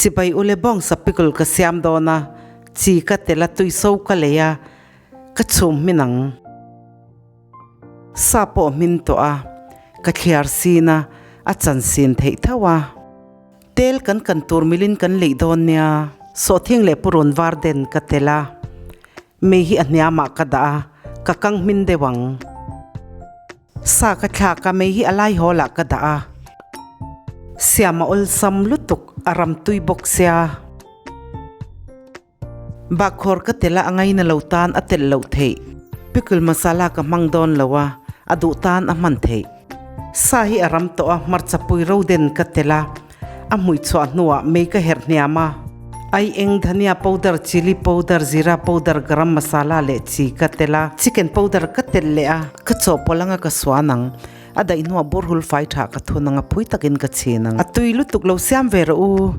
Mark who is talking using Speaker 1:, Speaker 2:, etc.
Speaker 1: Chibai ule bawngsa pickle ka siam dawn a, chi ka tel a tui so ka lei a, ka chhum hmin ang. Sa pawh hmin tawh a, ka thliar sin a, a chan sin theih tho a. Tel kan kan tur milin kan leih dawn nia. Sawhthing leh purun var den ka tel a, mei hi a hniamah ka dah a, ka kang hmin deuh ang. Sa ka thlak a, mei hi a lai hawl ah ka dah a. Siam a awlsam lutuk, a ram tui bawk sia. Bahkhawr ka tel a, a ngaina lo tan a telh loh theih. Pickle masala ka hmang dawn lo a, a duh tan a hman theih. Sa hi a ram tawh a, hmarcha pui ro den ka tel a. A hmui chhuah hnuah mei ka herh hniam a, ai eng dhania powder, chilli powder, zira powder, garam masala leh chi ka tel a, chicken powder ka telh leh a, ka chawhpawlh anga ka suan ang, a daih hnuah burhul fai tha ka thun anga phui takin ka chhin ang. A tui lutuk lo siam ve rawh u.